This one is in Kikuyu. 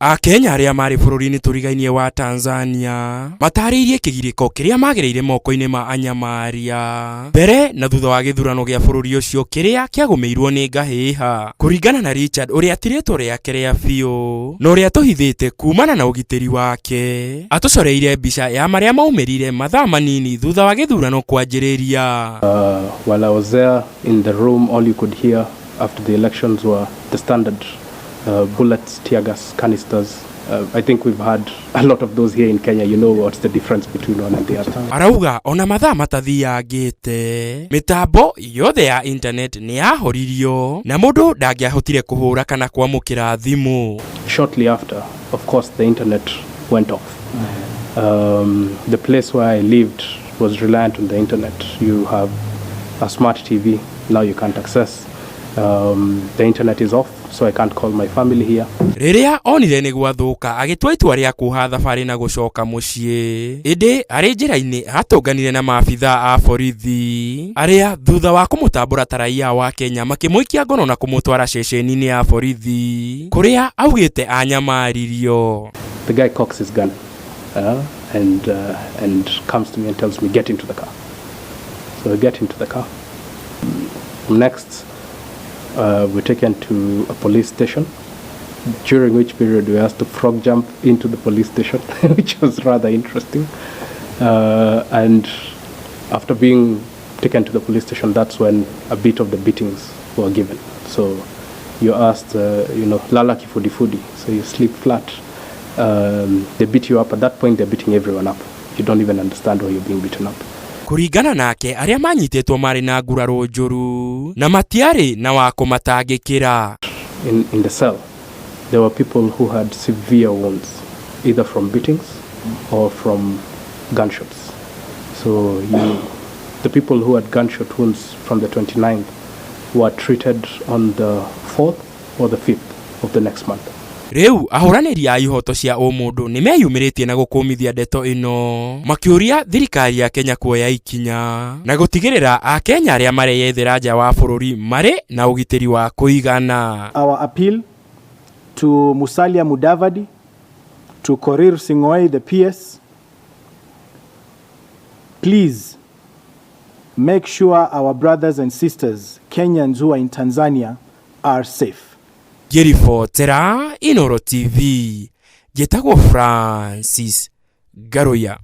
Akenya arĩa marĩ bũrũri-inĩ tũrigainie wa Tanzania matarĩirie kĩgirĩko kĩrĩa magereire moko-inĩ ma anyamaria mbere na thutha wa gĩthurano gĩa bũrũri ũcio kĩrĩa kĩagũmĩirwo nĩ ngahĩha. Kũringana na Richard ũrĩa ti rĩtwa rĩake rĩa biũ na ũrĩa tũhithĩte kumana na ũgitĩri wake, atũcoreire mbica ya marĩa maumĩrire mathaa manini thutha wa gĩthurano kwanjĩrĩria. While I was there in the room, all you could hear after the elections were the standard bullets, tear gas canisters. I think we've had a lot of those here in Kenya. You know what's the difference between one and the other. Arauga ona mathaa matathiangĩte mĩtambo yothe ya internet nĩ yahoririo na mũndũ ndangĩahotire kũhũra kana kwamũkĩra thimũ. Shortly after, of course, the internet went off. The place where I lived was reliant on the internet. You have a smart TV, now you can't access. The internet is off, so I can't call my family here. Rĩrĩa onire nĩ gwathũka, agĩtua itua rĩa kuoha thabarĩ na gũcoka mũciĩ, ĩndĩ arĩ njĩra-inĩ atũnganire na maabithaa a borithi arĩa thutha wa kũmũtambũra ta raia wa Kenya makĩmũikia ngono na kũmũtwara ceceni-inĩ ya borithi kũrĩa augĩte anyamaririo. The guy cocks his gun and comes to me and tells me, "Get into the car." So I get into the car. Next, we're taken to a police station, during which period we asked to frog jump into the police station, which was rather interesting. And after being taken to the police station, that's when a bit of the beatings were given. So you're asked, lala kifudifudi, so you sleep flat. They beat you up. At that point, they're beating everyone up. You don't even understand why you're being beaten up. Kũringana nake, arĩa manyitĩtwo marĩ na nguraro njũru na matiarĩ na wa kũmatangĩkĩra. In the cell, there were people who had severe wounds, either from beatings or from gunshots. So the people who had gunshot wounds from the 29th were treated on the 4th or the 5th of the next month. Rĩu ahũranĩri a ihoto cia ũmũndũ nĩ meyumĩrĩtie na gũkũmithia ndeto ĩno, makĩũria thirikari ya Kenya kuoya ikinya na gũtigĩrĩra Akenya arĩa mareyethera nja wa bũrũri marĩ na ũgitĩri wa kũigana. Our appeal to Musalia Mudavadi, to Korir Sing'oei, the PS, please make sure our brothers and sisters, Kenyans who are in Tanzania, are safe. Ngĩribotera Inoro TV, njĩtagwo Francis Ngaruya.